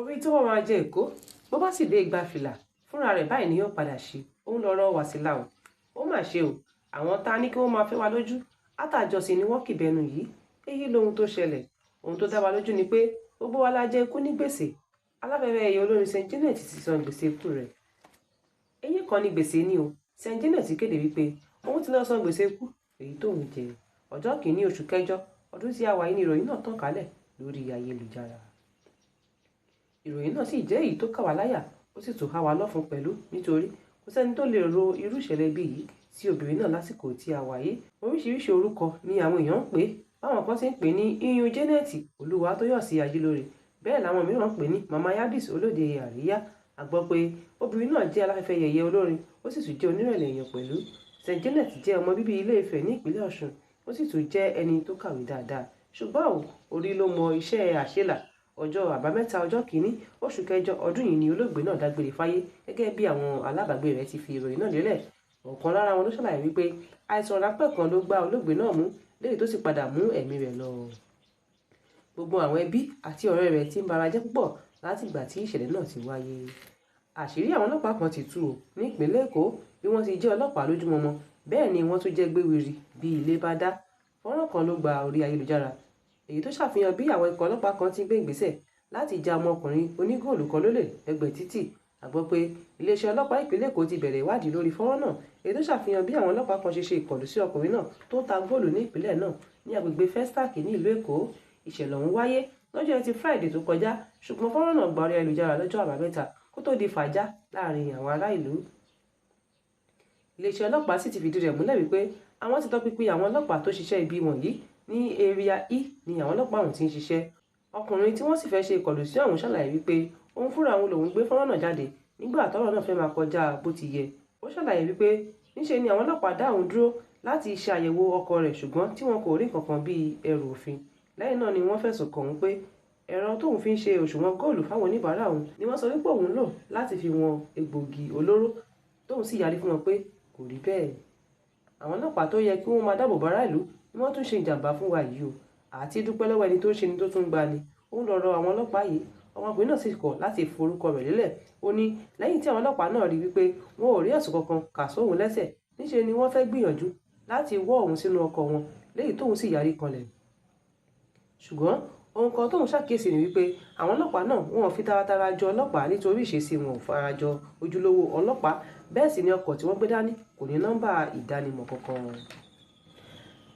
Orí tó wọ́n máa jẹ Èkó, bó bá sì dé igba fìlà fúnra rẹ̀ báyìí ni yóò padà ṣe. Òun lọ̀rọ̀ Wàsílà o. Ó mà ṣe o, àwọn tá a ní kí wọ́n máa fẹ́ wa lójú látàjọsìn ni wọ́n kì bẹnu yìí. Èyí lohun tó ṣẹlẹ̀. Ohun tó dá wa lójú ni pé gbogbo wa la jẹ ikú ní gbèsè. Aláfẹ́fẹ́ ẹ̀yẹ olórin Saint Janet ti san gbèsè ikú rẹ̀. Eyín kan ní gbèsè ní o. Saint Janet kéde wípé òun ti lọ san gbèsè ikú èyí tóun jẹ. Ọjọ́ kìíní oṣù kẹjọ ọdún tí a wà yìí ni ìròyìn náà tàn kálẹ̀ lórí ayélujára. Ìròyìn náà sì jẹ́ èyí tó kà wá láyà, ó sì tún há wa lọ́fun pẹ̀lú, nítorí kò sẹ́ni tó lè ro irú ìṣẹ̀lẹ̀ bí yìí sí obìnrin náà lásìkò tí a wà yìí. Oríṣiríṣi orúkọ ni àwọn èèyàn ń pè é. Báwọn kan ti ń pè é ní Iyùn Janet Olúwatóyọ̀sí Ajílóore, bẹ́ẹ̀ làwọn mìíràn ń pè ní Mama Yabis Olóde Àríyá. A gbọ́ pé obìnrin náà jẹ́ aláfẹ́fẹ́ yẹ̀yẹ́ olórin, ó sì tún jẹ́ onírẹ̀lẹ̀ èèyàn pẹ̀lú. Saint Janet jẹ́ ọmọ bíbí Ilé Ifẹ̀ ní ìpínlẹ̀ Ọ̀ṣun, ó sì tún jẹ́ ẹni tó kàwé dáadáa. Ṣùgbọ́n ò, orí ló mọ iṣẹ́ àṣelà. Ọjọ́ Àbámẹ́ta ọjọ́ kìíní oṣù kẹjọ ọdún yìí ni olóògbé náà dágbére fáyé gẹ́gẹ́ bí àwọn alábàágbé rẹ̀ ti fi ìròyìn náà lélẹ̀. Ọ̀kan lára wọn ló ṣàlàyé wípé àìsàn ráńpẹ́ kan ló gbá olóògbé náà mú léyìí tó sì padà mú ẹ̀mí rẹ̀ lọ. Gbogbo àwọn ẹbí àti ọ̀rẹ́ rẹ̀ ti ń bara jẹ́ púpọ̀ látìgbà tí ìṣẹ̀lẹ̀ náà ti wáyé. Àṣírí àwọn ọlọ́pàá kan ti tú o ní ìpínlẹ̀ Èkó bí wọ́n ti jẹ́ ọlọ́pàá lójúmọmọ, bẹ́ẹ̀ ni wọ́n tún jẹ́ gbéwìrì bí ilé bá dá. Fọ́nrán kan ló gba orí ayélujára èyí tó ṣàfihàn bí àwọn ikọ̀ ọlọ́pàá kan ti gbé ìgbésẹ̀ láti já ọmọkùnrin onígóòlù kan lólè lẹ́gbẹ̀ẹ́ títì. A gbọ́ pé iléeṣẹ́ ọlọ́pàá ìpínlẹ̀ Èkó ti bẹ̀rẹ̀ ìwádìí lórí fọ́nrán náà èyí tó ṣàfihàn bí àwọn ọlọ́pàá kan ṣe ṣe ìkọlù sí ọkùnrin náà tó ń ta góòlù ní ìpínlẹ̀ náà ní agbègbè Festac ní ìlú Èkó. Ìṣẹ̀lẹ̀ ọ̀hún wáyé lọ́jọ́ Ẹtì Friday tó kọjá, ṣùgbọ́n fọ́nrán náà gba orí ayélujára lọ́jọ́ Àbámẹ́ta kó tó di fàjà láàrin àwọn ará ìlú. Iléeṣẹ́ ọlọ́pàá sì ti fìdí rẹ̀ múlẹ̀ wípé àwọn ti tọpinpin àwọn ọlọ́pàá tó ṣiṣẹ́ ibi wọ̀nyí. Ní Area E ni àwọn ọlọ́pàá ọ̀hún ti ń ṣiṣẹ́. Ọkùnrin tí wọ́n sì fẹ́ ṣe ìkọlù sí ọ̀hún ṣàlàyé wípé òun fúnra òun lòún gbé fọ́nrán náà jáde nígbà tọ́rọ̀ náà fẹ́ máa kọjá bó ti yẹ. Ó ṣàlàyé wípé níṣe ni àwọn ọlọ́pàá dá òun dúró láti ṣe àyẹ̀wò ọkọ̀ rẹ̀, ṣùgbọ́n tí wọn kò rí nǹkan bíi ẹrù òfin. Lẹ́yìn náà ni wọ́n fẹ̀sùn kàn òun pé ẹ̀rọ tóun fi ń ṣe òṣùwọ̀n góòlù fáwọn oníbàárà òun ni wọ́n sọ wípé òun lò láti fi wọn egbòogi olóró, tóun sì yarí fún wọn pé kò rí bẹ́ẹ̀. Àwọn ọlọ́pàá tó yẹ kí wọ́n máa dáàbò bo ará ìlú ni wọ́n tún ṣe ìjàǹbá fún wa yìí o. Àti dúpẹ́ lọ́wọ́ ẹni tó ń ṣe ni tó tún ń gba ni. Òun lọ̀rọ̀ àwọn ọlọ́pàá yìí. Ọmọkùnrin náà sì kọ̀ láti forúkọ rẹ̀ lélẹ̀. Ó ní lẹ́yìn tí àwọn ọlọ́pàá náà rí wípé wọn ò rí ẹ̀sùn kankan kà sóhun lẹ́sẹ̀, níṣe ni wọ́n fẹ́ gbìyànjú láti wọ́ òun sínú ọkọ̀ wọn léyìí tóun sì yarí kanlẹ̀. Ṣùgbọ́n ohun kan tóun ṣàkíyèsí ni wípé àwọn ọlọ́pàá náà wọn ò fi taratara jọ ọlọ́pàá nítorí ìṣesí wọn ò farajọ ojúlówó ọlọ́pàá, bẹ́ẹ̀ sì ni ọkọ̀ tí wọ́n gbé dání kò ní nọ́mbà ìdánimọ̀ kankan.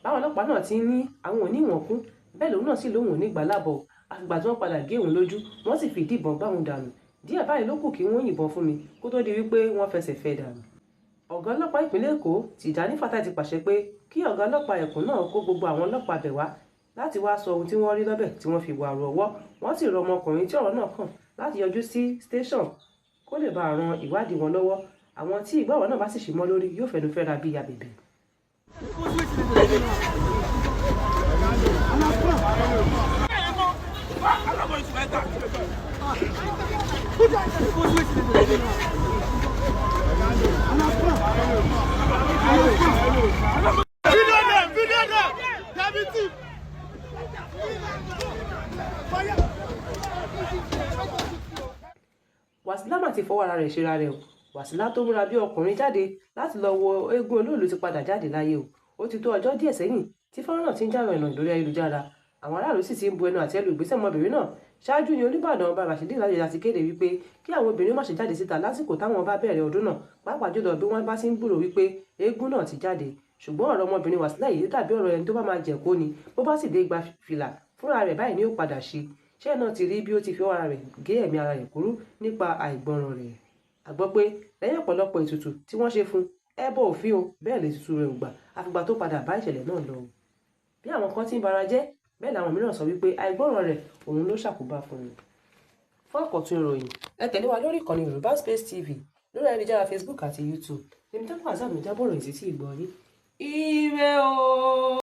Báwọn ọlọ́pàá náà ti ní àwọn ò ní ìwọ̀n kún, bẹ́ẹ̀ lòun náà sì lóun ò ní gbà lábọ̀. Àfìgbà tí wọ́n padà gé òun lójú, wọ́n sì fi ìdí ìbọn gbá òun dànù. Díẹ̀ báyìí ló kù kí wọ́n yìnbọn fún mi kó tó di wípé wọ́n fẹsẹ̀ fẹ́ dànù. Ọ̀gá ọlọ́pàá ìpínlẹ̀ Èkó Tìjání Fatai ti pàṣẹ pé kí ọ̀gá ọlọ́pàá ẹkùn náà kó gbogbo àwọn ọlọ́pàá bẹ̀ wá láti wá sọ ohun tí wọ́n rí lọ́bẹ̀ tí wọ́n fi wà rú ọwọ́. Wọ́n sì rọ ọmọkùnrin tí ọ̀rọ̀ náà kàn láti yọjú sí station kó lè bá ran ìwádìí wọn lọ́wọ́. Àwọn tí ìgbà ọ̀rọ̀ náà bá sì ṣì mọ́ lórí yóò fẹnu fẹ́ra bíi abẹ̀bẹ̀. Video them! Deputy! Wàsílà mà ti fọwọ́ ara rẹ̀ ṣera rẹ̀ o. Wàsílà tó múra bí ọkùnrin jáde láti lọ wo eégún olóòlù ti padà jáde láyé o. Ó ti tó ọjọ́ díẹ̀ sẹ́yìn tí fọ́nrán náà ti ń jà ràìnràìn lórí ayélujára. Àwọn aráàlú sì ti ń bu ẹnu àtẹ́ lu ìgbésẹ̀ ọmọbìnrin náà. Ṣáájú ni Olúbàdàn Ọba Rashidi Ládọjà ti kéde wípé kí àwọn obìnrin má ṣe jáde síta lásìkò táwọn bá bẹ̀rẹ̀ ọdún náà, pàápàá jùlọ bí wọ́n bá ti ń gbúròó wípé eégún náà ti jáde. Ṣùgbọ́n ọ̀rọ̀ ọmọbìnrin Wàsílà yìí dàbí ọ̀rọ̀ ẹni tó bá máa jẹ̀kó ni, bó bá sì dé igba fìlà fúnra rẹ̀ báyìí ni ó padà ṣe. Ṣé náà ti rí bí ó ti fi ọwọ́ ara rẹ̀ gé ẹ̀mí ara rẹ̀ kúrú nípa àìgbọràn rẹ̀. A gbọ́ pé lẹ́yìn ọ̀pọ̀lọpọ̀ ètùtù tí wọ́n ṣe fún ẹbọ òfin o, bẹ́ẹ̀ lètùtù rẹ̀ ò gbà àfìgbà tó padà bá ìṣẹ̀lẹ̀ náà lọ. Bí àwọn kan ti ń bara jẹ́, bẹ́ẹ̀ làwọn mìíràn sọ wípé àìgbọràn rẹ̀ òun ló ṣàkóbá fún un. Fún àkọ́tún ìròyìn, ẹ tẹ̀lé wa lórí ìkànnì Yorùbá Space TV lórí ayélujára Facebook àti YouTube. Èmi tó pàṣẹ àmì jábọ̀ ròyìn sí tí ìgbọ́ yín. Ire o!